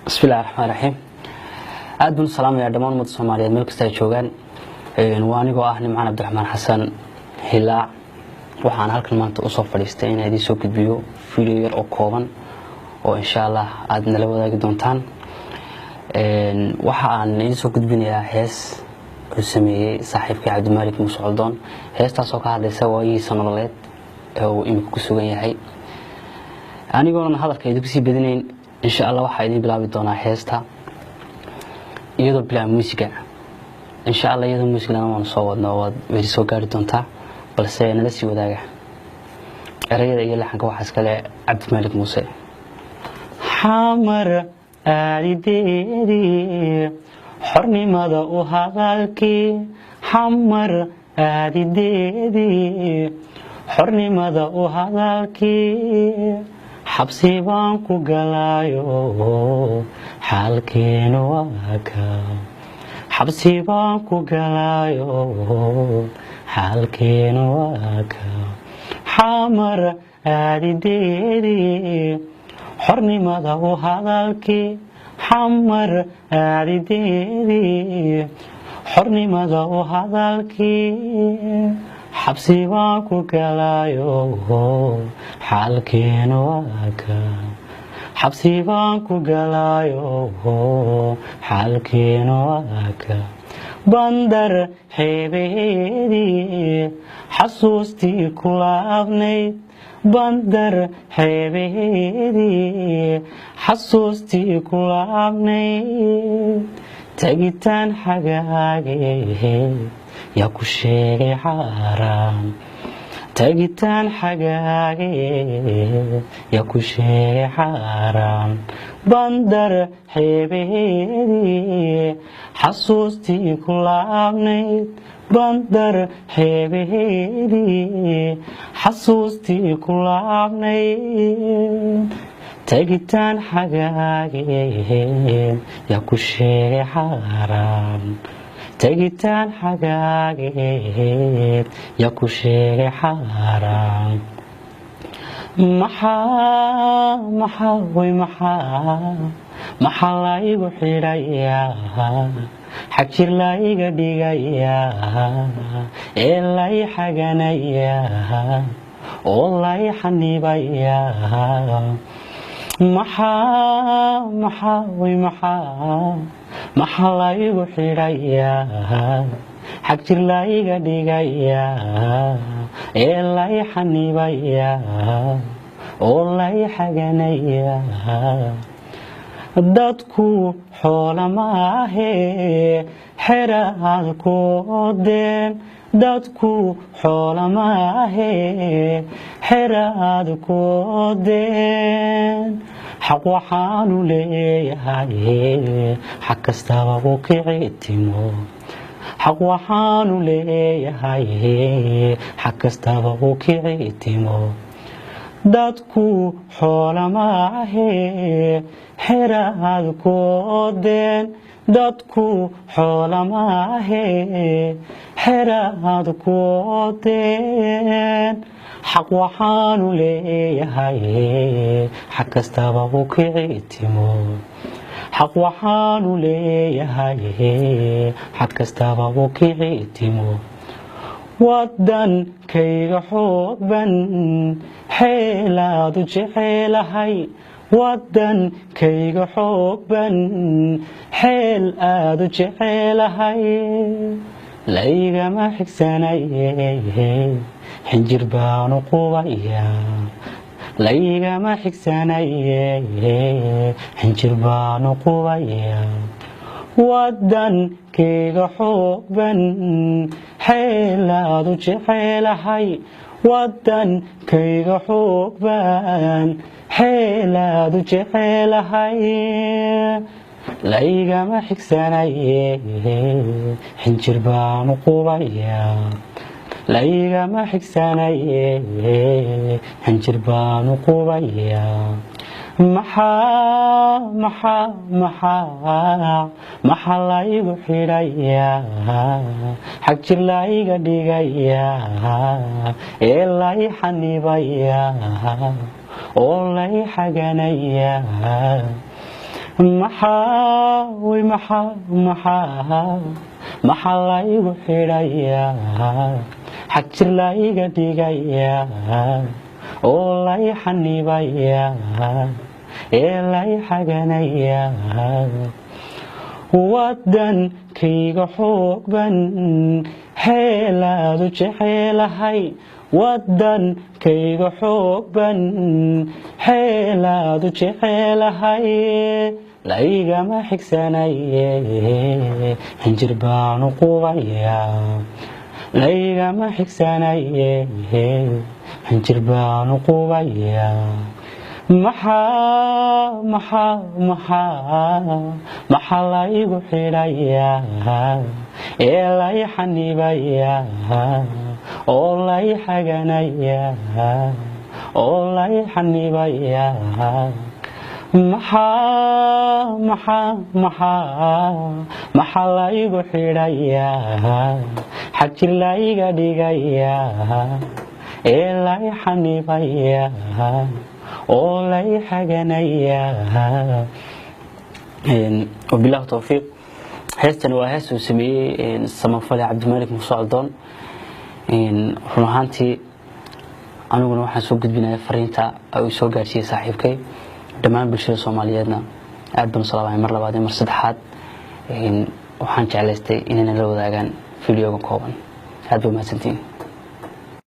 Bismillahi raxmaan raxiim. Aad baan u salaamayaa dhammaan ummadda Soomaaliyeed meel kasta ay joogaan. Waa anigoo ah Nimcaan Cabdiraxmaan Xasan Hilaac. Waxaan halkan maanta usoo fadhiistay inaan idiin soo gudbiyo video yar oo kooban oo insha Allah aada nala wadaagi doontaan. Waxa aan idiin soo gudbinayaa hees uu sameeyey saaxiibkii Cabdimaalik Muuse Coldoon, heestaasoo ka hadlaysa waayihiisa nololeed ee uu imika ku sugan yahay. Anigoonan hadalka idinku sii badinayn, insha Allah waxaa idiin bilaabi doonaa heesta iyadoo bilaa muusiga. Insha Allah iyadoo muusigana waanu soo wadno, waad weli soo gaari doontaa, balse nala sii wadaaga. Erayada iyo laxanka waxaa iskale Cabdimaalik Muuse. Xamar aadideedii, xornimada u hadalkii. Xamar aadideedii, xornimada u hadalkii. Xabsi baan ku galaayo, xaalkeenu waa ka. Xabsi baan ku galaayo, xaalkeenu waa ka. Xamar aadideedii, xornimada u hadalkii. Xamar aadideedii, xornimada u hadalkii. Xabsi baan ku galaayo, xaalkeenu waa ka. Xabsi baan ku galaayo, xaalkeenu waa ka. Bandar xeebaheedii, xasuustii kulaabnayd. Bandar xeebaheedii, xasuustii kulaabnayd. Tagitaan xagaage yaa ku sheegay xaaraan? Tagitaan xagaage yaa ku sheegay xaaraan? Bandar xeebaheedii, xasuustii ku laabnayd. Bandar xeebaheedii, xasuustii ku laabnayd. Tagitaan xagaage yaa ku sheegay xaaraan? Tagitaan xagaageed yaa ku sheegay xaaraan? Maxaa, maxaa, way, maxaa, maxaa laygu xidhayaa, xagjir layga dhigayaa, ee lay xaganayaa oo lay xanibayaa? Maxaa, maxaa, way, maxaa, maxaa laygu xidhayaa, xagjir layga dhigayaa, ee lay xanibayaa oo lay xaganayaa? Dadku xoola maahe, xeraad ku odeen. Dadku xoola maahe, xeraad ku odeen. Xaq waxaanu leeyahay xag kastaba u kicitimo. Xaq waxaanu leeyahay xag kastaba u kicitimo. Dadku xoola maahe, xeraad ku odeen. Dadku xoola maahe, xeraad ku odeen. Xaq waxaanu leeyahay xag kastaba u kicitimo. Xaq waxaanu leeyahay xag kastaba u kicitimo. Wadankayga xoogban, xeelaadu jecelahay. Wadankayga xoogban, xeel aadu jecelahay. Laygama xigsanaye, xinjir baanu qubaya. Laygama xigsanaye, xinjir baanu qubaya. Wadankayga xoogban, xeelaadu jecelahay. Wadankayga xoogban, xeelaadu jecelahay. Laygama xigsanaye, xinjir baanu qubaya. Laygama xigsanaye, xinjir baanu qubaya. Maxaa, maxaa, maxaa, maxaa laygu xidhayaa, xagjir layga dhigayaa, ee lay xanibayaa oo lay xaganayaa? Maxaa way, maxaa maxaa maxaa laygu xidhayaa, xag jir layga dhigayaa oo lay xanibayaa ee lay xaganayaa? Wadankayga xoogban xeelaadu jecelahay, wadankayga xoogban xeelaadu jecelahay, laygama xigsanaye xinjir baanu qubayaa, laygama xigsanaye xinjir baanu qubayaa. Maxaa maxaa maxaa maxaa laygu xidhayaa ee lay xanibayaa oo lay xaganayaa oo lay xanibayaa? Maxaa maxaa maxaa maxaa laygu xidhayaa, xagjir layga dhigayaa ee lay xanibayaa oo lay xaganayaa? Wabilahu towfiiq. Heestani waa hees uu sameeyey samafale Cabdimalik Muuse Coldoon. Run ahaantii aniguna waxaan soo gudbinaya fariinta uu soo gaadhsiiyey saaxiibkay. Dhammaan bulshada Soomaaliyeedna aad baan u salaamay mar labaad iyo mar saddexaad. Waxaan jeclaystay inayna la wadaagaan videoga kooban. Aad ba mahadsantihiin.